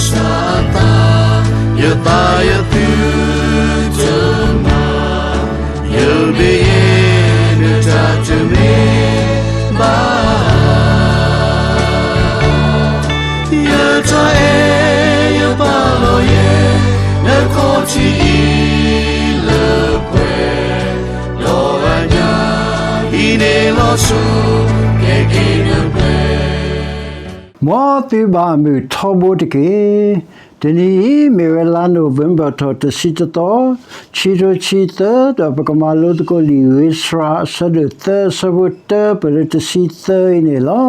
စၢ်အသး, ယသးယသုတမၤ, ယမ့ၢ်ယတၢ်တမ့ၢ်ဘၣ်, ယတၢ်အဲၣ်ယပာ်လီၤယဲ, နခီၣ်ထံးအံၤလၢပှဲၤ, ဒီးအညၣ်အံၤန့ၣ်လီၤစိၤ, ကဲက့ၤနပှဲၤ မ်သုဘၣ်မုာ်ထီဘိတက့ၢ်. တနံၤအံၤမ့ၢ်ဝဲလါနိၣ်ဝ့ဘၢၣ်ထီၣ်တဆံတသီ, ခံကထိခံဆံသၢ, ဒီးပကမၤလိသကိးလံာ်ဧ့စြၤအဆၢဒိၣ်သၢ အဆၢဖိတၢပၢၢ်လၢတဆံသၢအံၤန့ၣ်လီၤ.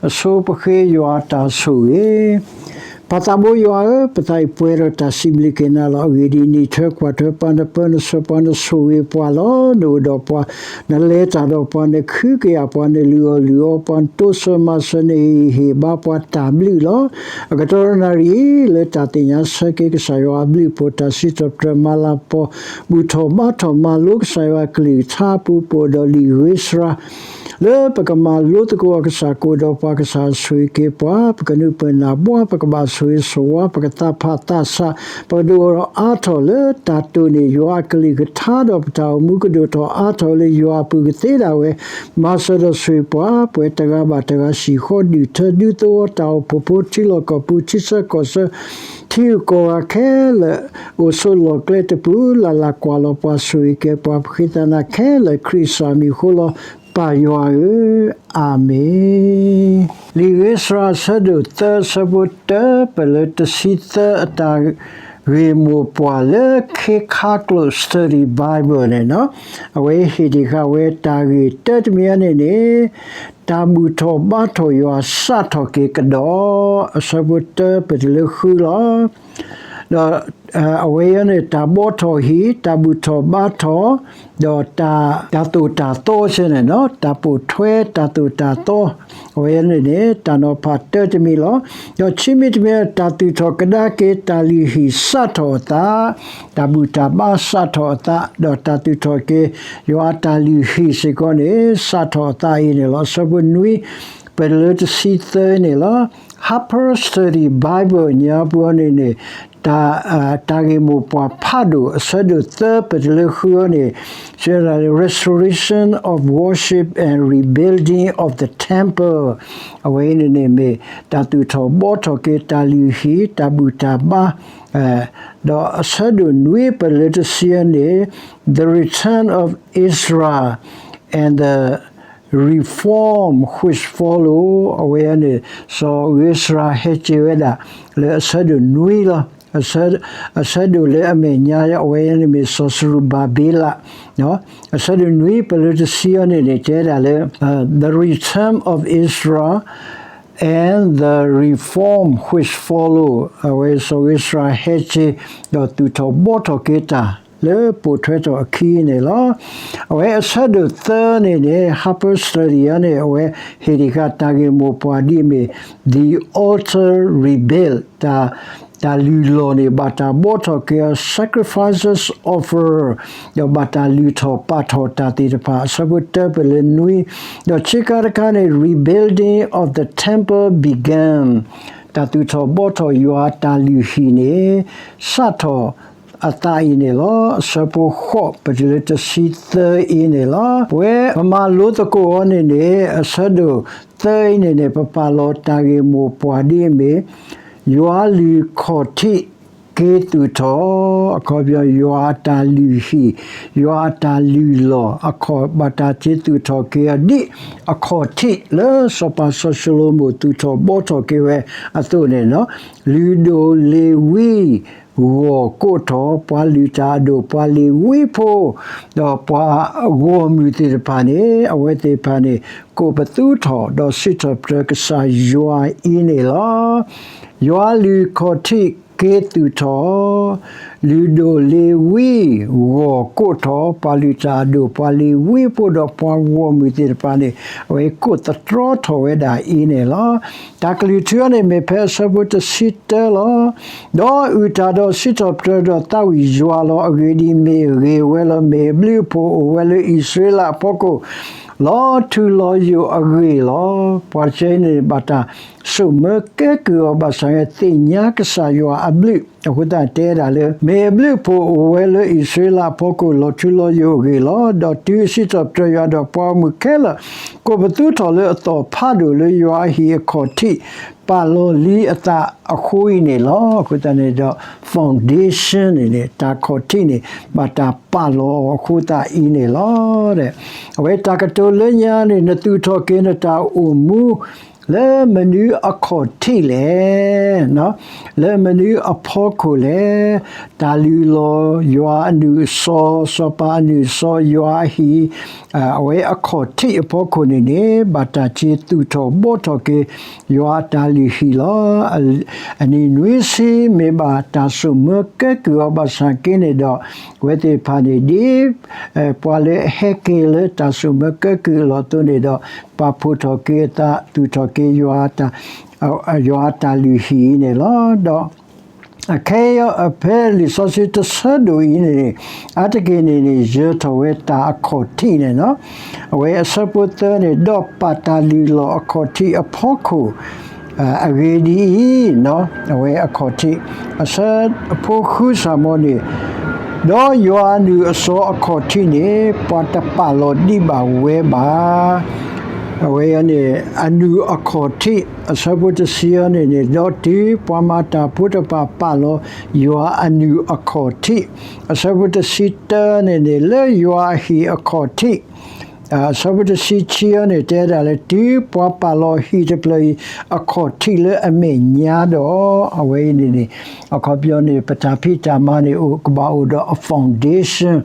အဆိပဃ့ယွၤအတၢ်ဆိၣ်ဂ့ၤ ပၢ်သးဘိယွၤဧၢ, ပသးအံၤပှဲၤဒီးတၢ်စံးဘျုးက့ၤနၤလီၤ. အဂ့ၢ်ဒ်အံၤ, နံၣ်ထွဲကွၢ်ထွဲပှၤ, နပၢနဆှၢပှၤ, နဆိၣ်ဂ့ၤပှၤလီၤ. နအိၣ်ဒီးပှၤ, နလဲၤတၢ်ဒီးပှၤ, နခူကယာ်ပှၤ, နလုၢ်အီၣ်လုၢ်အီပှၤ, နတိစၢၤမၤစၢၤ, နဟ့ၣ်ဘါပှၤတၢ်ဘျုးလီၤ. အကတီၢ်နၣ်ရံၣ်အံၤ လၢတၢ်သ့ၣ်ညါဆၢက့ၤကစၢ်ယွၤအဘျုးအဖှိၣ်, တၢ်စံးထီၣ်ပတြၢၤမၤလၤကပီၤ, ဘူၣ်ထီၣ်ဘါထီၣ်မၤလိကစၢ်ယွၤအကလုၢ်ကထါအပူၤ, ပအိၣ်ဒီးလံာ်ဧ့စြၤ လၢပကမၤလိသကိးအကစၢ်, ကအိၣ်ဒီးပှၤ, ကစၢ်ဆိၣ်ဂ့ၤက့ၤပှၤ, ပကနုာ်ပၢၢ်နၢ်ဘှါ, ပကဘၣ်ဆိၣ်ဂ့ၤဆိၣ်ဝါ, ပကသးဖးသးဆး, ပကဒိၣ်ထီၣ်အါထီၣ်လၢတၢ်တိာ်န့ၢ် ယွၤအကလုၢ်ကထါ, ဒီးပတၢ်အိၣ်မူကဒိၣ်ထီၣ်အါထီၣ်လၢယွၤအပူၤကသ့ဒၣ်ဝဲ, မၤစၢၤဒီးဆိၣ်ဂ့ၤပှၤ, ပှၤတဂၤဘၣ်တဂၤ ဟံၣ်ဃီဒုၣ်ထၢ ဒူသဝီ တၢ်အိၣ်ဖှိၣ်ဖိ ထံလီၢ်ကီၢ်ပူၤ ထံဆၢကီၢ်ဆၢ ထံဂုၤကီၢ်ဂၤခဲလၢာ်, အိၣ်ဆိးလီၢ်ကျဲတပူၤ, လၢ်လၢ်ကွၢ်လီၤပှၤ, ဆိၣ်ဂ့ၤက့ၤပှၤ, ပဃ့သးနၤခဲလၢာ် ခရံာ်ကစၢ်မံၤအဃိလီၤ. ပၢ်ယွၤဧၢ, အၤမ့ၣ်. လံာ်ဧ့စြၤအဆၢဒိၣ်သၢ အဆၢဖိတၢပၢၢ်လၢတဆံသၢ အတၢ်ဂ့ၢ်မိၢ်ပှၢ်လၢခ့ခါကျိး Study Bible န့ၣ်လီၤ. အဝဲဟ့ၣ်ဒံးဃာ်ဝဲတၢ်ဂ့ၢ်တၢတမံၤအံၤန့ၣ်န့ၣ် တၢ်ဘူၣ်ထီၣ်ဘါထီၣ်ယွၤစးထီၣ်က့ၤကဒီး, အဆၢဖိတၢပၢၢ်တုၤလၢဃုလီၤ. ဒီးအဝဲအံၤန့ၣ် တၢ်ဘှီထီၣ်ဟံၣ်, တၢ်ဘူၣ်ထီၣ်ဘါထီၣ်, ဒီးတၢ်သိၣ်တၢ်သီဆဲန့ၣ်လီၤ, တၢ်ပိာ်ထွဲတၢ်သိၣ်တၢ်သီ, အဝဲအံၤန့ၣ်န့ၣ် တၢ်နီၤဖးတၢတမံၤလီၤ. ဒီးခံမံၤတမံၤ တၢ်သူၣ်ထီၣ်ကဒါက့ၤတၢ်လုၢ်ဟံၣ်စးထီၣ်အသး, တၢ်ဘူၣ်တၢ်ဘါစးထီၣ်အသး, ဒီးတၢ်သူၣ်ထီၣ်က့ၤ ယွၤအတၢ်လုၢ်ဟံၣ်စ့ၢ်ကီးန့ၣ် စးထီၣ်အသးအံၤန့ၣ်လီၤ. အဆၢဖိနွံ ပၢၢ်တုၤလၢတဆံသၢန့ၣ်လီၤ. Harper Study Bible ညါပူၤအံၤန့ၣ်န့ၣ် တၢ်ဂ့ၢ်မိၢ်ပှၢ်ဖးဒိၣ် အဆၢဒိၣ်သၢ ပၢၢ်တုၤလၢဃုအံၤန့ၣ် Restoration of Worship and Rebuilding of the Temple, အဝဲအံၤန့ၣ်န့ၣ်မ့ၢ် တၢ်သူၣ်ထီၣ်ဘှီထီၣ်က့ၤတၢ်လုၢ်ဟံၣ်, တၢ်ဘူၣ်တၢ်ဘါ, ဒီးအဆၢဒိၣ်နွံ ပၢၢ်တုၤလၢတဆံအံၤန့ၣ် The Return of Ezra and the Reform which follow, အဝဲအံၤန့ၣ် စီၤဧ့စြၤဟဲက့ၤဝဲဒၣ် လၢအဆၢဒိၣ်နွံလီၤ. အဆၢဒိၣ်လၢအမဲာ်ညါ အဝဲအံၤန့ၣ်မ့ၢ်စီၤစရူၤဘၤဘ့လး, အဆၢဒိၣ်နွံ ပၢၢ်တုၤလၢတဆံအံၤန့ၣ်န့ၣ် တဲဒၣ်လၢ The Return of Ezra and the Reform which follow, အဝဲစီၤဧ့စြၤဟဲက့ၤ ဒီးသူၣ်ထီၣ်ဘှီထီၣ်က့ၤတၢ် လၢပိာ်ထွဲထီၣ်အခံန့ၣ်လီၤ. အဝဲအဆၢဒိၣ်သၢန့ၣ်န့ၣ် Harper Study အံၤန့ၣ် အဝဲဟ့ၣ်ဒံးဃာ်တၢ်ဂ့ၢ်မိၢ်ပှၢ်ဒ်အမ့ၢ် The Altar Rebuilt, တၢ်လုၢ်လီၢ်န့ၣ် ဘၣ်တၢ်ဘှီထီၣ်က့ၤအီၤ sacrifices offered, ဒီးဘၣ်တၢ်လုၢ်ထီၣ်ပာ်ထီၣ်တၢ်သ့ၣ်တဖၣ် အဆၢဖိတၢ ပၢၢ်တုၤလၢနွံ, ဒီးခံခါတခါန့ၣ် Rebuilding of the Temple began, တၢ်သူၣ်ထီၣ်ဘှီထီၣ်ယွၤအတၢ်လုၢ်ဟံၣ်န့ၣ် စးထီၣ်အသးအံၤန့ၣ်လီၤ. အဆၢဖိဃိး ပၢၢ်တုၤလၢတဆံသၢအံၤန့ၣ်လီၤ. ပဝဲပမၤလိသကိးအီၤန့ၣ်န့ၣ် အဆၢဒိၣ်သၢအံၤန့ၣ်န့ၣ် ပပာ်လီၤတၢ်ဂ့ၢ်မိၢ်ပှၢ်ဒ်အမ့ၢ် ယွၤလုၢ်ခီၣ်ထံးက့ၤသူၣ်ထီၣ်, အခီပညီ ယွၤအတၢ်လုၢ်ဟံၣ်, ယွၤအတၢ်လုၢ်လီၢ် အခီၣ် ဘၣ်တၢ်က့ၤသူၣ်ထီၣ်က့ၤအီၤဒ် အခီၣ်ထံးလၢစီၤပၤစီၤၡလိၤမိၣ်သူၣ်ထီၣ်ဘှီထီၣ်က့ၤဝဲအသိးန့ၣ်လီၤ. လုၢ်ဒိၣ်လ့ၤဝံ ဂီၢ်ကိးထီၣ်, ပှၤလုၢ်တၢ်အဒိၣ်, ပှၤလ့ၤဝံဖိ, ဒီးပှၤဂီၢ်မုၢ်သ့ၣ်တဖၣ်န့ၣ် အဝဲသ့ၣ်တဖၣ်န့ၣ် ကိးပသူထီၣ် ဒီးစံးထီၣ်ပတြၢၤကစၢ်ယွၤအံၤန့ၣ်လီၤ. ယွၤလုၢ်ခီၣ်ထံးက့ၤသူၣ်ထီၣ်, လုၢ်ဒိၣ်လ့ၤဝံ ဂီၢ်ကိးထီၣ်, ပှၤလုၢ်တၢ်အဒိၣ်, ပှၤလ့ၤဝံဖိ ဒီးပှၤဂီၢ်မုၢ်သ့ၣ်တဖၣ်န့ၣ် အဝဲကိးသတြီထီၣ်ဝဲဒၣ်အံၤန့ၣ်လီၤ. တၢ်ကလုၢ်ထူအံၤန့ၣ် မ့ၢ်ဖဲအဆၢဖိတဆံတၢလီၤ. ဒီးအုၣ်တၢ်ဒီးစံးထီၣ်ပတြၢၤဒီးသးဝံၣ်ယွၤလီၤ. အဂ့ၢ်ဒ်အံၤ, မ့ၢ်အဂ့ၤဝဲလီၤ. မ့ၢ်အဘျုးအဖှိၣ်အိၣ်ဝဲလၢအံၣ်စရ့လးအဖီခိၣ် လီၤထူလီၤယိာ်အဂ့ၢ်လီၤ. ပှၤတကဲအံၤန့ၣ် ဘၣ်တၢ် စိာ်မၢကဲကုၢ်အီၤဘၣ်ဆၣ် သ့ၣ်ညါကစၢ်ယွၤအဘျုး, အဃိသတးတဲဒၣ်လၢ မ့ၢ်အဘျုးအဖှိၣ်အိၣ်ဝဲလၢအံၣ်စရ့လးအဖီခိၣ် လီၤထူလီၤယိာ်အဂ့ၢ်လီၤ. ဒီးတုၤအစံးထီၣ်ပတြၢၤယွၤဒီးပှၤဂီၢ်မုၢ်ခဲလၢာ် ကိးပသူထီၣ်လၢအသီၣ်ဖးဒိၣ်လၢယွၤအဟံၣ်အခီၣ်ထံး ပာ်လီၤလံအသးအဃိအံၤန့ၣ်လီၤ. အဃိသတးန့ၣ်ဒီး foundation န့ၣ်န့ၣ် တၢ်ခီၣ်ထံးန့ၣ် ဘၣ်တၢ်ပာ်လီၤအီၤအဃိသတးအံၤန့ၣ်လီၤ. အဝဲတၢ်ကတိၤလၢညါန့ၣ် နသူၣ်ထီၣ်က့ၤနတၢ်အိၣ်မူ လၢမနုၤအခီၣ်ထံးလဲၣ်, လၢမနုၤအဖီခိၣ်လဲၣ်, တၢ်လုၢ်လီၤ ယွၤအနုာ်အစီ, စီၤပၤအနုာ်အစီ, ယွၤအဟံၣ်, အဝဲအခီၣ်ထံးအဖီခိၣ်န့ၣ်န့ၣ် ဘၣ်တၢ်စ့သူၣ်ထီၣ်ဘှီထီၣ်က့ၤ ယွၤအတၢ်လုၢ်ဟံၣ်လီၤ. အနံၣ်နွံဆံ မ့ၢ်ဘၣ်တၢ်စိာ်မၢကဲကုၢ်အီၤဘၣ်ဆၣ်က့န့ၣ်ဒီး အဝဲသ့ၣ်တဖၣ်န့ၣ် ဒ် ပှၤလၢအဟဲက့ၤလၢတၢ်စိာ်မၢကဲကုၢ်အလီၢ်အသိးန့ၣ်ဒီး ပာ်ဖှိၣ်ထီၣ်က့ၤအသး သူၣ်ထီၣ်က့ၤယွၤ ယွၤအတၢ်လုၢ်ဟံၣ်အံၤန့ၣ်လီၤ. ဒီးအခဲအံၤဖဲလံာ်စီဆှံတဆၢဒိၣ်အံၤန့ၣ်န့ၣ် အါတက့ၢ်န့ၣ်န့ၣ် ယၢၤထီၣ်ဝဲတၢ်အခီၣ်ထံးန့ၣ်လီၤ. အဝဲအဆၢဖိသၢန့ၣ် ဒီးပာ်တၢ်လုၢ်လီၢ်အခီၣ်ထံးအဖီခိၣ် အဂ့ၢ်ဒ်အံၤ, အဝဲအခီၣ်ထံး အဆၢဖိဃုစၢ်မီန့ၣ်, ဒီးယွၤအနုာ်အစီအခီၣ်ထံးန့ၣ် ပှၤတပာ်လီၤဒံးဘၣ်ဝဲဘၣ်. အဝဲန့ၣ် အနုာ်အခီၣ်ထံး အဆၢဖိတဆံအံၤန့ၣ်န့ၣ်, ဒီးတုၤပှၤမၤတၢ်ဖိတဖၣ်ပာ်လီၤယွၤအနုာ်အခီၣ်ထံး, အဆၢဖိတဆံတၢန့ၣ်န့ၣ် လၢယွၤအဟံၣ်အခီၣ်ထံး အဆၢဖိတဆံခံအံၤန့ၣ် တဲဒၣ်လၢ တုၤပှၤပာ်လီၤဟံၣ်တဖျၢၣ်အံၤ အခီၣ်ထံးလၢအမဲာ်ညါဒီး အဝဲအံၤန့ၣ်န့ၣ် အခီပညီန့ၣ် ပတၢ်ဖံးတၢ်မၤန့ၣ် ကဘၣ်အိၣ်ဒီးအ foundation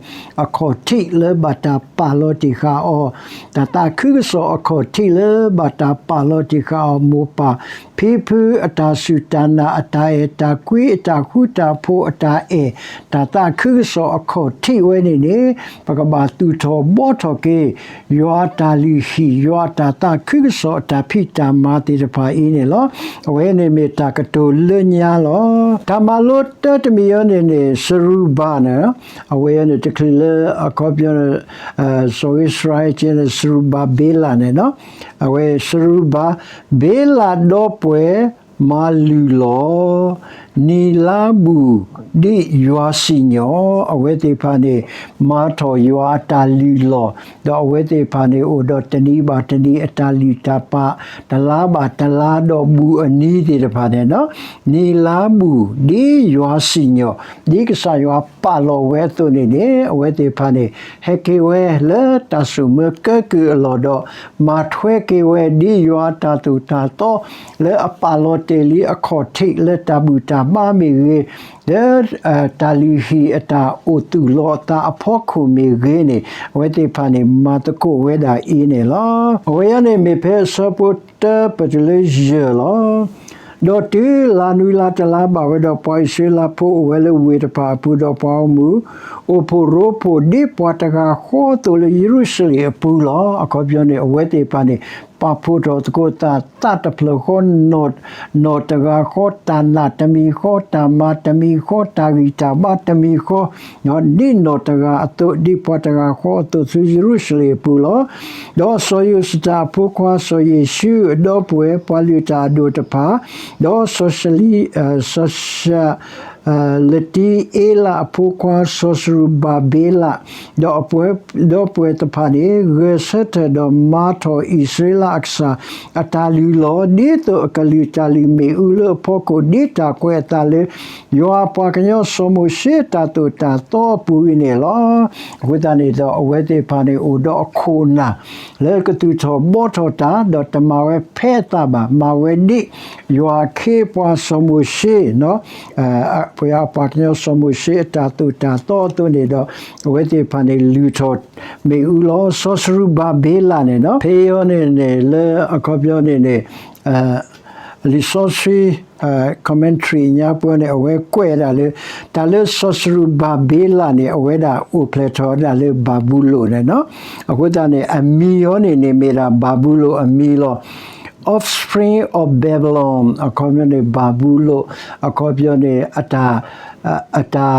အခီၣ်ထံးလၢဘၣ်တၢ်ပာ်လီၤတ့ၢ်ဃာ်အီၤ, တၢ်သးခုကစီၣ်အခီၣ်ထံးလၢဘၣ်တၢ်ပာ်လီၤတ့ၢ်ဃာ်အီၤ, မိၢ်ပၢ်ဖံဖုအတၢ်စူၢ်တၢ်နာ် အတၢ်အဲၣ်တၢ်ကွံ အတၢ်ဃူတၢ်ဖိး အတၢ်အဲၣ် တၢ်သးခုကစီၣ်အခီၣ်ထံးဝဲန့ၣ်န့ၣ် ပကဘၣ်သူၣ်ထီၣ်ဘှီထီၣ်က့ၤ ယွၤအတၢ်လုၢ်ဟံၣ် ယွၤအတၢ်သးခုကစီၣ်အတၢ်ဖံးတၢ်မၤသ့ၣ်တဖၣ်အံၤန့ၣ်လီၤ. အဝဲန့ၣ်မ့ၢ်တၢ်ကတိၤလၢညါလီၤ. တၢ်မၤလိတၢတမံၤအံၤန့ၣ်န့ၣ် စရူဘၤန့ၣ် အဝဲအံၤန့ၣ် တချုးလၢအခီပညီန့ၣ် စီၤအံၣ်စရ့လးကဲန့ၣ် စရူဘၤဘ့လးန့ၣ်လီၤ. အဝဲစရူဘၤ ဘ့လးဒီပုၢ်ဝဲၢ် မၤလုၢ်လီၤ နံၤလါဘူၣ် ဒ်ယွၤစံၣ်ညီၣ်, အဝဲသ့ၣ်တဖၣ်န့ၣ် မၤထီၣ်ယွၤအတၢ်လုၢ်လီၢ်, ဒီးအဝဲသ့ၣ်တဖၣ်န့ၣ် အိၣ်ဒီးတနံၤဘၣ်တနံၤအတၢ်လုၢ်တၢ်ပာ်, တလါဘၣ်တလါဒီးဘူၣ်အနံၤသ့ၣ်တဖၣ်န့ၣ်လီၤ. နံၤလါဘူၣ် ဒ်ယွၤစံၣ်ညီၣ်, ဒ်ကစၢ်ယွၤပာ်လီၤဝဲအသိးန့ၣ်န့ၣ် အဝဲသ့ၣ်တဖၣ်န့ၣ် ဟဲက့ၤဝဲလၢတၢ်စိာ်မၢကဲကုၢ်အလီၢ်ဒီး မၤထွဲက့ၤဝဲ ဒ်ယွၤအတၢ်သိၣ်တၢ်သီ လၢအပာ်လီၤတ့ၢ်လံအခီၣ်ထံး လၢတၢ်ဘူၣ်တၢ်ဘါမ့ၢ်ဂ့ၤ, လၢ တၢ်လုၢ်ဟံၣ်အတၢ်အိၣ်သူၣ်လီၤအသးအဖီခိၣ်မ့ၢ်ဂ့ၤန့ၣ် အဝဲသ့ၣ်တဖၣ်န့ၣ် မၤသကိးဝဲဒၣ်အံၤန့ၣ်လီၤ. အဝဲအံၤန့ၣ်မ့ၢ်ဖဲအဆၢဖိတၢပတုၤလၢယဲၢ်လီၤ. ဒီးတုၤလါနွံလါတလါဘၣ်ဝဲဒီး ပှၤအံၣ်စရ့လးဖိအိၣ်ဝဲလၢဝ့ၢ်တဖၣ်အပူၤ ဒီးပှၤဂီၢ်မုၢ် အိၣ်ဖှိၣ်ရိဖှိၣ်ဒ်ပှၤတဂၤဃီအသိးလၢယရူၤၡလ့ၣ်အပူၤလီၤ. အခီပညီန့ၣ် အဝဲသ့ၣ်တဖၣ်န့ၣ် ပာ်ဖှိၣ်ထီၣ်သကိးသး သးတဖျၢၣ်ဃီ နီၢ်တဂၤဃီ တၢ်နာ်တမံၤဃီ တၢ်မၤတမံၤဃီ တၢ်ဂံၢ်တၢ်ဘါတမံၤဃီ ဒ်နီၢ်တဂၤအသိး ဒ်ပှၤတဂၤဃီအသိး ဆူယရူၤၡလ့ၣ်အပူၤလီၤ. ဒီးစီၤယိၤစတၢ်အဖိခွါ စီၤယ့ၣ်ၡူးအဒီပုၢ်ဝဲၢ် ပှၤလုၢ်တၢ်အဒိၣ်တဖၣ်, ဒီးစီၤၡလံ စီၤၡ လတံအ့လးအဖိခွါ စီၤစရူၤဘၤဘ့လး, ဒီးအပှၤ ဒီပုၢ်ဝဲၢ်တဖၣ်န့ၣ် ဂဲၤဆၢထၢၣ်ဒီးမၤထီၣ်အံၣ်စရ့လးအကစၢ်အတၢ်လုၢ်လီၢ် ဒ်သိးအကလုၢ်တၢ်လုၢ်မ့ၣ်အူလၢအဖီခိၣ် ဒ်တၢ်ကွဲးအသးလၢ ယွၤအပှၤကညီစီၤမိၤၡ့အတၢ်သိၣ်တၢ်သီအပူၤအံၤန့ၣ်လီၤ. အဃိသတးန့ၣ်ဒီး အဝဲသ့ၣ်တဖၣ်န့ၣ် အိၣ်ဒီးအခိၣ်နၢ် လၢကသူၣ်ထီၣ်ဘှီထီၣ်တၢ် ဒီးတမၤဝဲဖဲအသးဘၣ်, မၤဝဲဒ်ယွၤအခ့အပှၤစီၤမိၤၡ့ ပှၤအပှၤကညီစီၤမိၤၡ့အတၢ်သိၣ်တၢ်သီအသိးန့ၣ်ဒီး အဝဲသ့ၣ်တဖၣ်န့ၣ် လုၢ်ထီၣ်မ့ၣ်အူလီၤ. စီၤစရူၤဘၤဘ့လးန့ၣ် ဖဲအံၤန့ၣ်န့ၣ် လၢအခီပညီန့ၣ်န့ၣ် လံာ်စီဆှံ commentary ညါပှၤန့ၣ် အဝဲကွဲးဒၣ်လၢ တၢ်လၢစီၤစရူၤဘၤဘ့လးန့ၣ် အဝဲဒၣ်အိၣ်ဖျဲၣ်ထီၣ်ဝဲဒၣ်လၢဘၤဘူလိၣ်န့ၣ်လီၤ. အဃိသတးန့ၣ် အမံၤအီၤန့ၣ်န့ၣ် မ့ၢ်ဒၣ်ဘၤဘူလိၣ်အမံၤလီၤ. Offspring of Babylon အခီပညီန့ၣ် ဘၤဘူလိၣ် အခီပညီန့ၣ် အတၢ် အတၢ်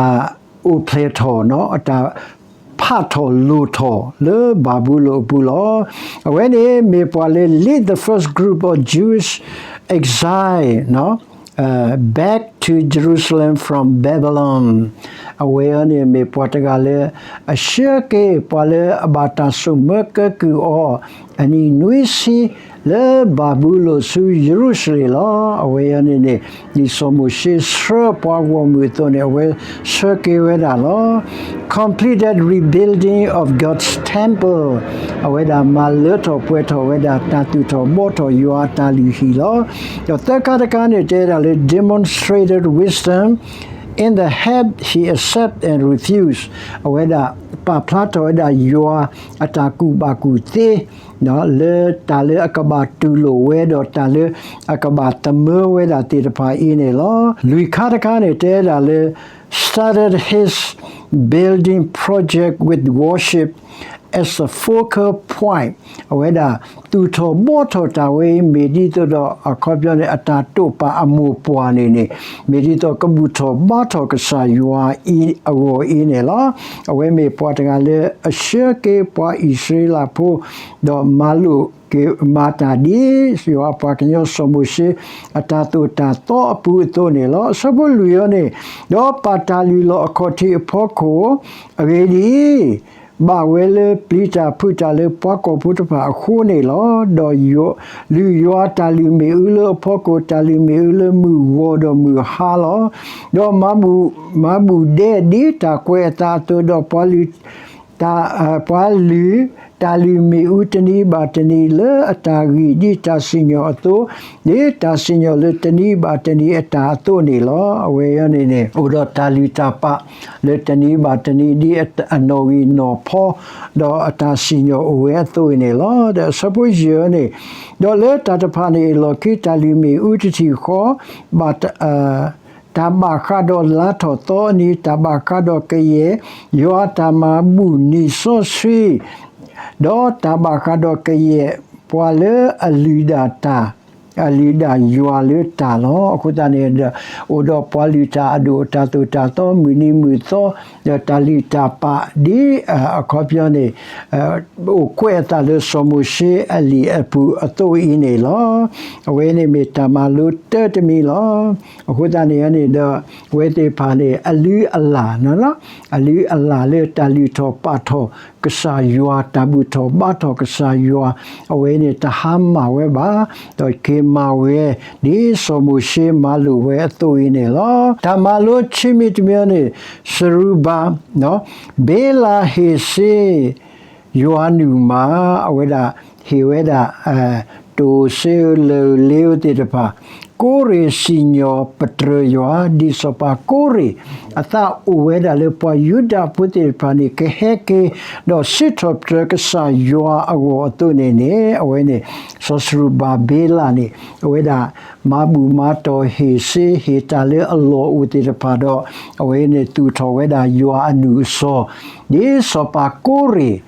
အိၣ်ဖျဲၣ်ထီၣ် အတၢ်ဖးထီၣ်လိၣ်ထီၣ်လၢဘၤဘူလိၣ်အပူၤလီၤ. အဝဲန့ၣ်မ့ၢ်ပှၤလၢ lead the first group of Jewish exile, back to Jerusalem from Babylon. အဝဲအံၤန့ၣ်မ့ၢ်ပှၤတဂၤလၢ အဆှၢက့ၤ ပှၤလၢအဘၣ်တၢ်စိာ်မၢကဲကုၢ်အီၤ အနံၣ်နွံဆံ လၢဘၤဘူလိၣ်ဆူယရူၤၡလ့ၣ်လီၤ. အဝဲအံၤန့ၣ်န့ၣ် ဒ်စီၤမိၤၡ့ဆှၢပှၤဂီၢ်မုၢ်အသိးန့ၣ် အဝဲဆှၢက့ၤဝဲဒၣ်လီၤ. Completed rebuilding of God's temple. အဝဲဒၣ်မၤလၢထီၣ်ပှဲၤထီၣ်ဝဲဒၣ်တၢ်သူၣ်ထီၣ်ဘှီထီၣ်ယွၤအတၢ်လုၢ်ဟံၣ်လီၤ. ဒီးသၢခါတခါန့ၣ် တဲဒၣ်လၢ demonstrated wisdom in the help he accept and refuse. အဝဲဒၣ်ပာ်ဖျါထီၣ်ဝဲဒၣ်ယွၤအတၢ်ကူၣ်ဘၣ်ကူၣ်သ့ လၢတၢ်လၢအကဘၣ်တူၢ်လိာ်ဝဲဒီးတၢ်လၢအကဘၣ်သမၢဝဲဒၣ်သ့ၣ်တဖၣ်အံၤန့ၣ်လီၤ. လွံၢ်ခါတခါန့ၣ် တဲဒၣ်လၢ started his building project with worship as the focal point. အဝဲဒၣ်သူၣ်ထီၣ်ဘှီထီၣ်တၢ်ဝဲအံၤ မ့ၢ်ဒ်သိးဒီး အခီပညီန့ၣ် အတၢ်တိာ်ပာ်အမိၢ်ပှၢ်န့ၣ်န့ၣ် မ့ၢ်ဒ်သိးကဘူၣ်ထီၣ်ဘါထီၣ်ကစၢ်ယွၤအံၤအဂီၢ်အံၤန့ၣ်လီၤ. အဝဲမ့ၢ်ပှၤတဂၤလၢအဆှၢက့ၤပှၤအံၣ်စရ့လးဖိ ဒီးမၤလိာ်က့ၤမၤတၢ်ဒ် ယွၤအပှၤကညီစီၤမိၤၡ့ အတၢ်သိၣ်တၢ်သီအပူၤအသိးန့ၣ်လီၤ. အဆၢဖိလွံၢ်အံၤန့ၣ် ဒီးပာ်တၢ်လုၢ်လီၤအခီၣ်ထံးအဖီခိၣ် အဂ့ၢ်ဒ်အံၤ, ဘၣ်ဝဲလၢပျံၤတၢ်ဖုးတၢ်လၢပှၤကီၢ်ဖိတဖၣ်အဃိန့ၣ်လီၤ. ဒီးလုၢ်ယွၤအတၢ်လုၢ်မ့ၣ်အူလၢအဖီခိၣ် တၢ်လုၢ်မ့ၣ်အူလၢမုၢ်ဂီၤဒီးမုၢ်ဟါလီၤ. ဒီးမၤဘူၣ်ဒဲးဒ်တၢ်ကွဲးအသးအသိး ဒီးပှၤလုၢ် ပှၤလုၢ်တၢ်လုၢ်မ့ၣ်အူတနံၤဘၣ်တနံၤလၢအတၢ်ဂံၢ်ဒ်တၢ်စံၣ်ညီၣ်အသိး, ဒ်တၢ်စံၣ်ညီၣ်လၢတနံၤဘၣ်တနံၤအတၢ်အသိးန့ၣ်လီၤ. အဝဲအံၤန့ၣ်န့ၣ် အိၣ်ဒီးတၢ်လုၢ်တၢ်ပာ်လၢတနံၤဘၣ်တနံၤ ဒ်အနီၣ်ဂံၢ်နီၣ်ဖီ ဒီးအတၢ်စံၣ်ညီၣ်အိၣ်ဝဲအသိးအံၤန့ၣ်လီၤ. ဒီးအဆၢဖိယဲၢ်န့ၣ်, ဒီးလၢတၢ်တဖၣ်န့ၣ်အလီၢ်ခံ တၢ်လုၢ်မ့ၣ်အူတထံၣ်ဃီ ဘၣ် တၢ်ဘၣ်ဃးဒီးလါထီၣ်သီအနံၤ, တၢ်ဘၣ်ဃးဒီးကယဲၢ်, ယွၤအတၢ်မၤဘူၣ်နံၣ်စီဆှံ, ဒီးတၢ်ဘၣ်ဃးဒီးကယဲၢ်ပှၤလၢအလုၢ်ဒၣ်တၢ်, အလုၢ်ဒၣ်ယွၤလၢတၢ်လီၤ. အဃိသတးန့ၣ်ဒီး အိၣ်ဒီးပှၤလုၢ်တၢ်အဒိၣ်အတၢ်သိၣ်တၢ်သီမုၢ်နံၤမုၢ်သီ, ဒီးတၢ်လုၢ်တၢ်ပာ်ဒ် အခီပညီန့ၣ် အိၣ်ကွဲးအသးလၢစီၤမိၤၡ့အလံာ်အပူၤအသိးအံၤန့ၣ်လီၤ. အဝဲန့ၣ်မ့ၢ်တၢ်မၤလိတၢတမံၤလီၤ. အဃိသတးန့ၣ်န့ၣ်ဒီး အဝဲသ့ၣ်တဖၣ်န့ၣ် အလုၢ်အလၢ်, အလုၢ်အလၢ်လၢတၢ်လုၢ်ထီၣ်ပာ်ထီၣ်ကစၢ်ယွၤ တၢ်ဘူၣ်ထီၣ်ဘါထီၣ်ကစၢ်ယွၤ, အဝဲန့ၣ်တဟါမၢ်ဝဲဘၣ်, ဒီးက့ၤမၤဝဲ ဒ်စီၤမိၤၡ့မၤလိာ်ဝဲအသိးအံၤန့ၣ်လီၤ. တၢ်မၤလိဆံးမံၤတမံၤန့ၣ် စရူၤဘၤဘ့လးဟ့ၣ်စ့ ယွၤနုာ်မၤ, အဝဲဒၣ်ဟ့ၣ်ဝဲဒၣ် တိၢ်စ့ဧိၤ လၢၢ်လ့ဧိၤသ့ၣ်တဖၣ်, ကိရ့ၣ်စံၣ်ညီၣ်ပတြၢၤယွၤ, ဒ်စီၤပၤကိရ့ၣ် အသးအိၣ်ဝဲဒၣ်လၢပှၤယူဒၤဖိသ့ၣ်တဖၣ်န့ၣ် ကဟဲက့ၤ ဒီးစံးထီၣ်ပတြၢၤကစၢ်ယွၤအဂီၢ်အသိးန့ၣ်န့ၣ်, အဝဲန့ၣ် စီၤစရူၤဘၤဘ့လးန့ၣ် အဝဲဒၣ်မၤဘူၣ်မၤတီၢ်ဟ့ၣ်စ့ ဟ့ၣ်တၢ်လၢအလီၢ်အိၣ်သ့ၣ်တဖၣ်ဒီး အဝဲန့ၣ်သူၣ်ထီၣ်ဝဲဒၣ်ယွၤအနုာ်အစီၤ, ဒ်စီၤပၤကိရ့ၣ်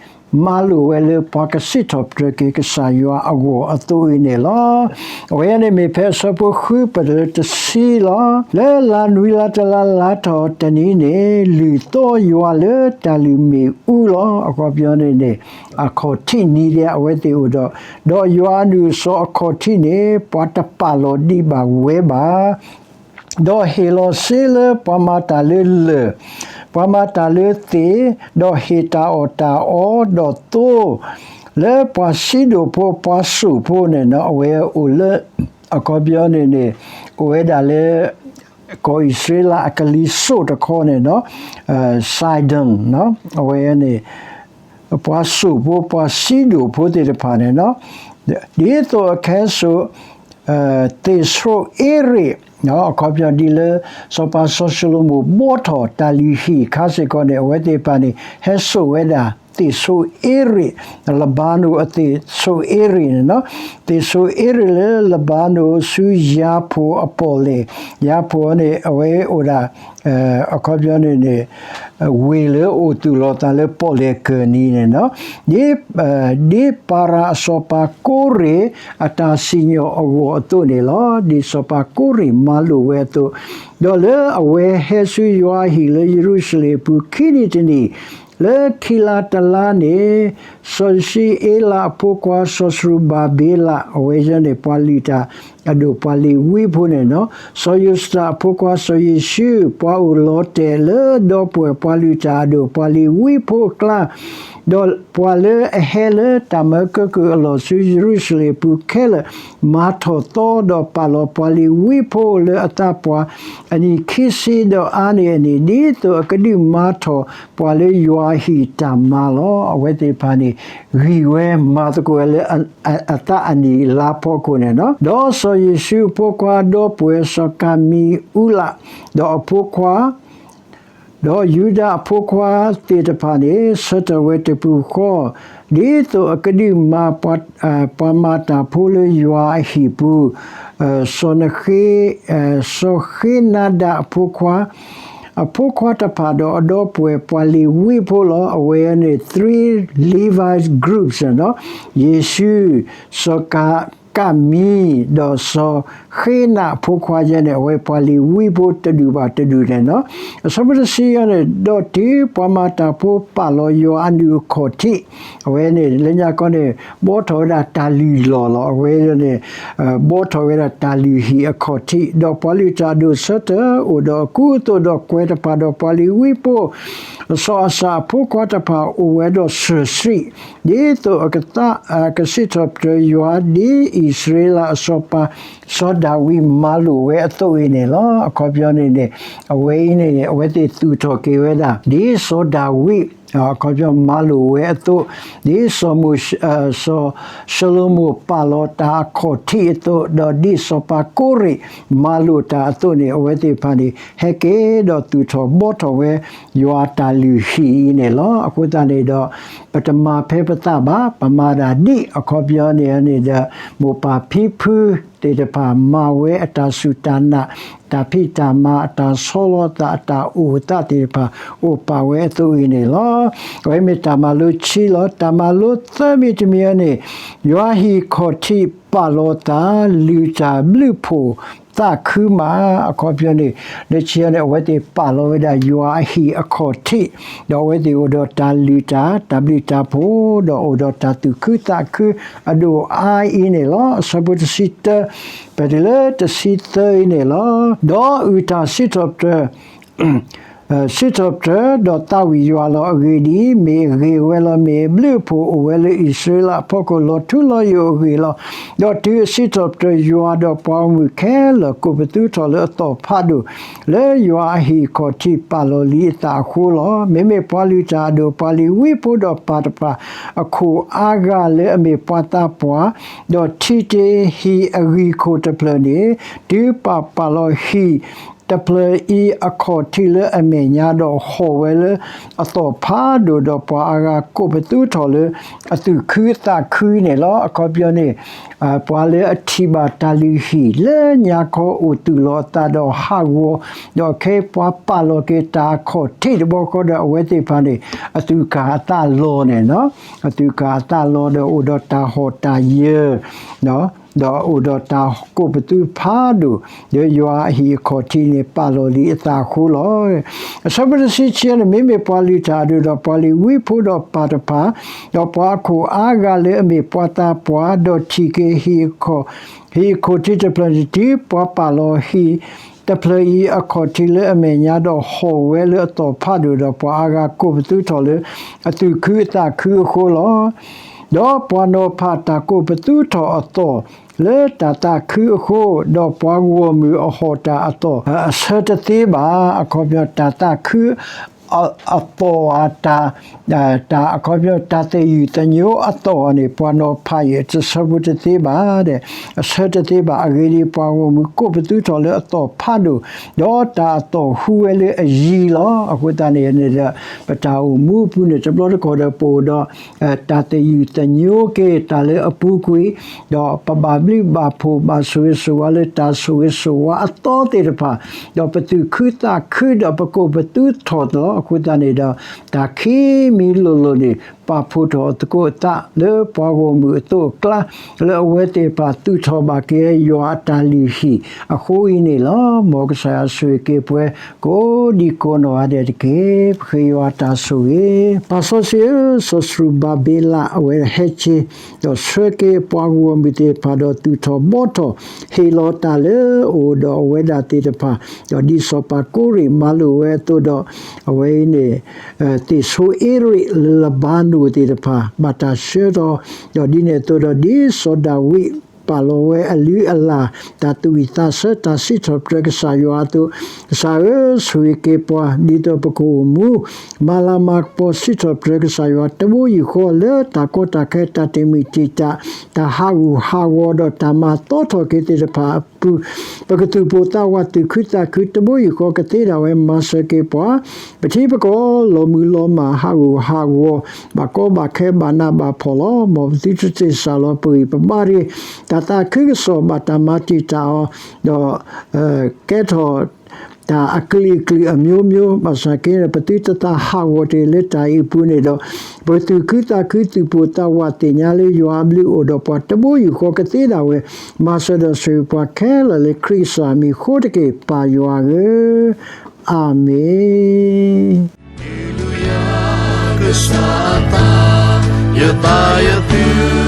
မၤလိာ်ဝဲလၢပှၤကစံးထီၣ်ပတြၢၤက့ၤကစၢ်ယွၤအဂီၢ်အသိးအံၤန့ၣ်လီၤ. အဝဲန့ၣ်မ့ၢ်ဖဲအဆၢဖိဃုပတုၤလၢတဆံလီၤ. လၢလါနွံလါတလါလါထီၣ်တနံၤန့ၣ် လုၢ်သီယွၤလၢတၢ်လုၢ်မ့ၣ်အူလီၤ. အခီပညီန့ၣ်န့ၣ် အခီၣ်ထံးနံၤဒဲး အဝဲသ့ၣ်အိၣ်ဒီး, ဒီးယွၤအနုာ်အစီၤအခီၣ်ထံးန့ၣ် ပှၤတပာ်လီၤဒံးဘၣ်ဝဲဘၣ်. ဒီးဟ့ၣ်လီၤစ့လၢပှၤမၤတၢ်လၢလၢၢ်, ပှၤမၤတၢ်လၢသ့ၣ်, ဒီးဟ့ၣ်တၢ်အီၣ်တၢ်အီ, ဒီးသိလၢပှၤစံဒိၣ်ဖိပှၤစိာ်ဖိန့ၣ် အဝဲအိၣ်လၢ အခီပညီန့ၣ်န့ၣ် အိၣ်ဝဲဒၣ်လၢ ကီၢ်အံၣ်စရ့လးအကလံၤစိးတခီန့ၣ် Sidon, အဝဲန့ၣ် ပှၤစိာ်ဖိပှၤစံဒိၣ်ဖိသ့ၣ်တဖၣ်န့ၣ်, ဒ်သိးအကဟဲစိာ် သ့ၣ်ဆိအ့ရ့း, အခီပညီဒ်လၢ စီၤပၤစီၤၡလိၤမိၣ်ဘှီထီၣ်တၢ်လုၢ်ဟံၣ်အခါစ့ၢ်ကီးန့ၣ် အဝဲသ့ၣ်တဖၣ်န့ၣ် ဟဲစိာ်ဝဲဒၣ် သ့ၣ်ဆိအ့ရ့း, လဘၤနိၣ်အသ့ၣ်ဆိအ့ရ့းန့ၣ်, သ့ၣ်ဆိအ့ရ့းလၢလဘၤနိၣ်ဆူယၤဖိအပီၣ်လဲၣ်, ယၤဖိန့ၣ် အဝဲအိၣ်ဒၣ် အခီပညီန့ၣ်န့ၣ် ဝ့ၢ်လၢအိၣ်သူၣ်လီၤသးလၢပီၣ်လဲၣ်ကၢၢ်နံၤန့ၣ်, ဒ်ပၤရၤအစီၤပၤကိရ့ၣ် အတၢ်စံၣ်ညီၣ်အဂီၢ်အသိးန့ၣ်လီၤ. ဒ်စီၤပၤကိရ့ၣ်မၤလိာ်ဝဲအသိး, ဒီးလၢအဝဲဟဲဆူယွၤအဟံၣ်လၢယရူၤၡလ့ၣ်အပူၤခံနံၣ်တနံၣ်, လၢခံလါတလါန့ၣ် စီၤယၡံအ့လးအဖိခွါ စီၤစရူၤဘၤဘ့လး, အဝဲန့ၣ် ပှၤလုၢ်တၢ်အဒိၣ် ပှၤလ့ၤဝံဖိန့ၣ်လီၤ. စီၤယိၤသးအဖိခွါ စီၤယ့ၡူး, ပှၤအိၣ်လီၤတဲာ်လၢဒီပုၢ်ဝဲၢ် ပှၤလုၢ်တၢ်အဒိၣ် ပှၤလ့ၤဝံဖိအကျါ, ဒီးပှၤလၢအဟဲလၢတၢ်မၢကၢကုၢ်အလီၢ်ဆူယရူၤၡလ့ၣ်အပူၤခဲလၢာ်, မၤထီၣ်သီဒီးပာ်လီၤပှၤလ့ၤဝံဖိလၢအသးပှၢ် အနံၣ်ခံဆံဒီးအါန့ၢ်အန့ၣ်, ဒ်သိးအကဒုးမၤထီၣ်ပှၤလၢယွၤအဟံၣ်တၢ်မၤလီၤ. အဝဲသ့ၣ်တဖၣ်န့ၣ် ဂံၢ်ဝဲမၤသကိးဝဲလၢအသးအနံၣ်အလါဖီခိၣ်န့ၣ်လီၤ. ဒီးစီၤယ့ၡူးအဖိခွါ ဒီပုၢ်ဝဲၢ်စီၤကၤမံအူလး, ဒီးအဖိခွါ ဒီးယူဒၤအဖိခွါသ့ၣ်တဖၣ်န့ၣ် ဆၢထၢၣ်ဝဲတပူၤဃီ, ဒ်သိးအကဒုးမၤ ပှၤမၤတၢ်ဖိလၢယွၤအဟံၣ်ပူၤ, စီၤနဃ့, စီၤဃ့နၤဒၤအဖိခွါ, အဖိခွါတဖၣ်ဒီးအဒီပုၢ်ဝဲၢ် ပှၤလ့ၤဝံဖိလီၤ. အဝဲန့ၣ် three Levi groups န့ၣ်လီၤ. ယ့ၡူး, စီၤကၤ, ကၤမံ, ဒီးစီၤဃ့နၤအဖိခွါယဲန့ၣ် အဝဲပှၤလ့ၤဝံဖိတဒူၣ်ဘၣ်တဒူၣ်န့ၣ်လီၤ. အဆၢဖိတဆံယဲန့ၣ်, ဒီးတုၤပှၤမၤတၢ်ဖိပာ်လီၤယွၤအနုာ်အခီၣ်ထံး, အဝဲန့ၣ် လၢညါခီန့ၣ် ဘှီထီၣ်ဝဲဒၣ်တၢ်လုၢ်လီၢ်လီၤ. အဝဲန့ၣ် ဘှီထီၣ်ဝဲဒၣ်တၢ်လုၢ်ဟံၣ်အခီၣ်ထံး, ဒီးပှၤလုၢ်တၢ်အဒိၣ်အဆၢထၢၣ် အိၣ်ဒီးအကူအသိးဒီးကွဲၤတဖၣ်, ဒီးပှၤလ့ၤဝံဖိ စီၤအၤစၤအဖိခွါတဖၣ်အိၣ်ဝဲဒီးစၢၤဆှံ, ဒ်သိးအကသး, ကစံးထီၣ်ပတြၢၤယွၤ ဒ်အံၣ်စရ့လးအစီၤပၤ စီၤဒၤဝံးမၤလိာ်ဝဲအသိးအံၤန့ၣ်လီၤ. အခီပညီန့ၣ်န့ၣ် အဝဲအံၤန့ၣ်န့ၣ် အဝဲသ့ၣ်သူၣ်ထီၣ်က့ၤဝဲဒၣ် ဒ်စီၤဒၤဝံး အခီပညီမၤလိာ်ဝဲအသိး, ဒ်စီၤမိၤ, စီၤၡလိၤမိၣ်ပာ်လီၤတၢ်အခီၣ်ထံးအသိး, ဒီးဒ်စီၤပၤကိရ့ၣ်မၤလိာ်တၢ်အသိးန့ၣ် အဝဲသ့ၣ်တဖၣ်န့ၣ် ဟဲက့ၤဒီးသူၣ်ထီၣ်ဘှီထီၣ်ဝဲ ယွၤအတၢ်လုၢ်ဟံၣ်အံၤန့ၣ်လီၤ. အဃိသတးန့ၣ်ဒီး ပတမၤဖဲပသးဘၣ်, ပမၤဒၣ်ဒ်အခီပညီန့ၣ်န့ၣ်ဒီး မိၢ်ပၢ်ဖံဖုသ့ၣ်တဖၣ်မၤဝဲအတၢ်စူၢ်တၢ်နာ်, တၢ်ဖံးတၢ်မၤ, အတၢ်ဆီလီၤသး, အတၢ်အိၣ်သးသ့ၣ်တဖၣ် အိၣ်ပာ်ဝဲအသိးအံၤန့ၣ်လီၤ. အဝဲမ့ၢ်တၢ်မၤလိခံလီၤ. တၢ်မၤလိသၢမံၤတမံၤအံၤန့ၣ် ယွၤဟံၣ်ခီၣ်ထံးပာ်လီၤသး လုၢ်တၢ်ဘျုးဖှိၣ်သးခုမး, အခီပညီန့ၣ် လၢခံန့ၣ် အဝဲသ့ၣ်ပာ်လီၤဝဲဒၣ်ယွၤအဟံၣ်အခီၣ်ထံး, ဒီးအဝဲသ့ၣ်အိၣ်ဒီးတၢ်လုၢ်တၢ်, တၢ်ဘျုးတၢ်ဖှိၣ်, ဒီးအိၣ်ဒီးတၢ်သူၣ်ခုသးခုအဒိၣ်အါအံၤန့ၣ်လီၤ. အဆၢဖိတဆံတၢ ပတုၤလၢတဆံသၢအံၤန့ၣ်လီၤ. ဒီးအုၣ်တၢ်စံးထီၣ်ပတြၢၤ စံးထီၣ်ပတြၢၤ ဒီးသးဝံၣ်ယွၤလီၤ. အဂ့ၢ်ဒ်အံၤ, မ့ၢ်အဂ့ၤဝဲလီၤ. မ့ၢ်အဘျုးအဖှိၣ်အိၣ်ဝဲလၢအံၣ်စရ့လးအဖီခိၣ် လီၤထူလီၤယိာ်အဂ့ၢ်လီၤ. ဒီးတုၤအစံးထီၣ်ပတြၢၤယွၤ, ဒီးပှၤဂီၢ်မုၢ်ခဲလၢာ်ကိးပသူထီၣ်လၢအသီၣ်ဖးဒိၣ် လၢယွၤအဟံၣ်အခီၣ်ထံးပာ်လီၤလံအသးအဃိလီၤ. မ့မ့ၢ်ပှၤလုၢ်တၢ်အဒိၣ်, ပှၤလ့ၤဝံဖိ, ဒီးပၢ်တဖၣ်အခိၣ်အါဂၤလၢအမ့ၢ်ပှၤသးပှၢ်, ဒီးထံၣ်တ့ၢ်ဟံၣ်အဂံၢ်ခိၣ်တဖျၢၣ်န့ၣ်, တုၤပၢ်ပာ်လီၤဟံၣ်တဖျၢၣ်အံၤအခီၣ်ထံးလၢအမဲာ်ညါဒီးဟီၣ်ဝဲလၢအသီၣ်ဖးဒိၣ်, ဒီးပှၤအါဂၤကိးပသူထီၣ်လၢအသူၣ်ခုသးခုန့ၣ်လီၤ. အခီပညီန့ၣ် ပှၤလၢအထံၣ်ဘၣ်တၢ်လုၢ်ဟံၣ်လၢညါခီအိၣ်သူၣ်လီၤအသးဒီးဟးဂီၤ, ဒီးခဲအံၤပှၤပာ်လီၤက့ၤတၢ်အခီၣ်ထံးတဘျီဃီဒီး အဝဲသ့ၣ်တဖၣ်န့ၣ် အသူၣ်ကၢ်အသးလီၤန့ၣ်လီၤ. အသူၣ်ကၢ်အသးလီၤဒီးအိၣ်ဒီးတၢ်ဟီၣ်တၢ်ယၢၤ ဒီးအိၣ်ဒီးတၢ်ကိးပသူဖးဒိၣ်, ဒီးယွၤအဟံၣ်အခီၣ်ထံးန့ၣ် ပာ်လီၤလံအသးအဃိလီၤ. အဆၢဖိတဆံခံန့ၣ်, မ့မ့ၢ်ပှၤလုၢ်တၢ်အဒိၣ်, ဒီးပှၤလ့ၤဝံဖိ, ဒီးပၢ်တဖၣ်, ဒီးပှၤအခိၣ်အါဂၤလၢအမ့ၢ်ပှၤသးပှၢ်, ဒီးထံၣ်က့ၤဟံၣ်, ဟံၣ်အခီၣ်ထံးတဖျၢၣ်န့ၣ်, တုၤပှၤပာ်လီၤဟံၣ်တဖျၢၣ်အံၤအခီၣ်ထံးလၢအမဲာ်ညါဒီးဟီၣ်ဝဲလၢအသီၣ်ဖးဒိၣ်, ဒီးပှၤအါဂၤကိးပသူထီၣ်လၢအသူၣ်ခုအသးခုအဃိလီၤ. ဒီးပှၤနီၤဖးတၢ်ကိးပသူထီၣ်အသီၣ်လၢတၢ်သးခုအဃိ, ဒီးပှၤဂီၢ်မုၢ်အဟီၣ်တၢ်အသီၣ်အဆၢတသ့ဘၣ်. အခီပညီ တၢ်သးခုအသီၣ်ဧါ, တၢ်, တၢ်အခီပညီ တၢ်သယုၢ်သညိအသီၣ်န့ၣ် ပှၤနီၤဖးအံၤအဆၢဖိတသ့ဘၣ်ဒီး, အဆၢတသ့ဘၣ်. အဂ့ၢ်ဒ်အံၤ, ပှၤဂီၢ်မုၢ်ကိးပသူထီၣ်လၢအသီၣ်ဖးဒိၣ်, ဒီးတၢ်အသီၣ်ဟူဝဲလၢအယံၤလီၤ. အဃိသတးန့ၣ်န့ၣ်ဒီး ပတၢ်အိၣ်မူအပူၤန့ၣ် တဘျီတခီၣ်ဒီးပအိၣ်ဒီး တၢ်သယုၢ်သညိက့ၤတၢ်လၢအပူၤကွံာ်, ဒီးပဘၣ်ဘျုးဘၣ်ဖှိၣ်ဘၣ်ဆိၣ်ဂ့ၤဆိၣ်ဝါလၢတၢ်ဆိၣ်ဂ့ၤဆိၣ်ဝါအသီသ့ၣ်တဖၣ်, ဒီးပသူၣ်ခုသးခုဒီးပကိးပသူထီၣ်လီၤ. အဃိသတးန့ၣ်ဒီး တၢ်ခံမံၤလိၤလိၤန့ၣ် ပာ်ဖှိၣ်ထီၣ်အသကိးအသးလၢပှၤဂီၢ်မုၢ်အသိးအကျါ လၢအဝဲသ့ၣ်တဖၣ်သူၣ်ထီၣ်ဘၣ်က့ၤယွၤအတၢ်လုၢ်ဟံၣ်အဃိအံၤန့ၣ်လီၤ. မ်ကစၢ်ယွၤဆိၣ်ဂ့ၤက့ၤပှၤကိးဒံကိးနီၢ်ဂၤဒဲးတက့ၢ်. ပဃ့ယွၤတၢ်ဆိၣ်ဂ့ၤ. ပၢ်စီဆှံဧၢ, စီၤစရူၤဘၤဘ့လးအဝဲဟဲက့ၤ ဒီးဆှၢက့ၤပှၤဂီၢ်မုၢ်သ့ၣ်တဖၣ် ဒီးသူၣ်ထီၣ်ဘှီထီၣ် ဟ့ၣ်လီၤတၢ်လၢအအိၣ်ဒီးအဝဲဒၣ်သ့ၣ်တဖၣ်, ဒီးဒ်စီၤပၤကိရ့ၣ်မၤလိာ်ဝဲအသိးဒီး အဝဲအံၤန့ၣ် သ့ၣ်ဆိအ့ရ့ၣ်လၢလဘၤနိၣ်သ့ၣ်တဖၣ် ဘၣ်တၢ်ဆှၢဒီး, ဒီးဒ်န့ၣ်အသိးဒီး ဒ်စီၤဒၤဝံးပာ်လီၤဝဲအလုၢ်အလၢ် တၢ်သူၣ်ဝံၣ်သးဆၢတၢ်စံးထီၣ်ပတြၢၤကစၢ်ယွၤအသိး, ကစၢ်ဧၢ, ဆိၣ်ဂ့ၤက့ၤပှၤ ဒ်သိးပကအိၣ်မူ မၤလၤမၤကပီၤစံးထီၣ်ပတြၢၤကစၢ်ယွၤ တဘိယူၢ်ဃီလၢတၢ်ကီတၢ်ခဲ တၢ်တမုာ်တံာ်တာ် တၢ်ဟးဂူာ်ဟးဂီၤဒီးတၢ်မၤသီထီၣ်က့ၤသ့ၣ်တဖၣ်အပူၤ, ပကသူၣ်ပိၢ်သးဝး သူၣ်ခုသးခု တဘိယူၢ်ဃီကသ့ဒၣ်ဝဲ မၤစၢၤက့ၤပှၤ ပထံပကီၢ် လီၤမုၢ်လီၤမၢ် ဟးဂူာ်ဟးဂီၤ ဘၣ်ကီဘၣ်ခဲ ဘၣ်နးဘၣ်ဖှီၣ်လီၤ. မ်ပသုတသ့ၣ်စၢ်လီၤပဂံၢ်ပဘါတဂ့ၤ, တၢ်သးခုကစီၣ် ဘၣ်တၢ်မၤတံာ်တာ်အီၤ ဒီး ကဲထီၣ် တၢ်အကလုာ်ကလုာ်အမျိုးမျိုး ဘၣ်ဆၣ်က့ ပသုတသးဟးဂီၤတဂ့ၤ လၢတၢ်အံၤအပူၤန့ၣ်ဒီး ပသူၣ်ခုသးခု သူၣ်ပိၢ်သးဝး သ့ၣ်ညါလၢယွၤအဘျုးအိၣ်ဒီးပှၤ တဘိယူၢ်ဃီကသ့ဒၣ်ဝဲ မၤစၢၤဒီးဆိၣ်ဂ့ၤပှၤခဲလၢာ်လၢခရံာ်ကစၢ်အမံၤအဃိတက့ၢ် ပၢ်ယွၤဧၢ, အၤမ့ၣ်. ယသးယသု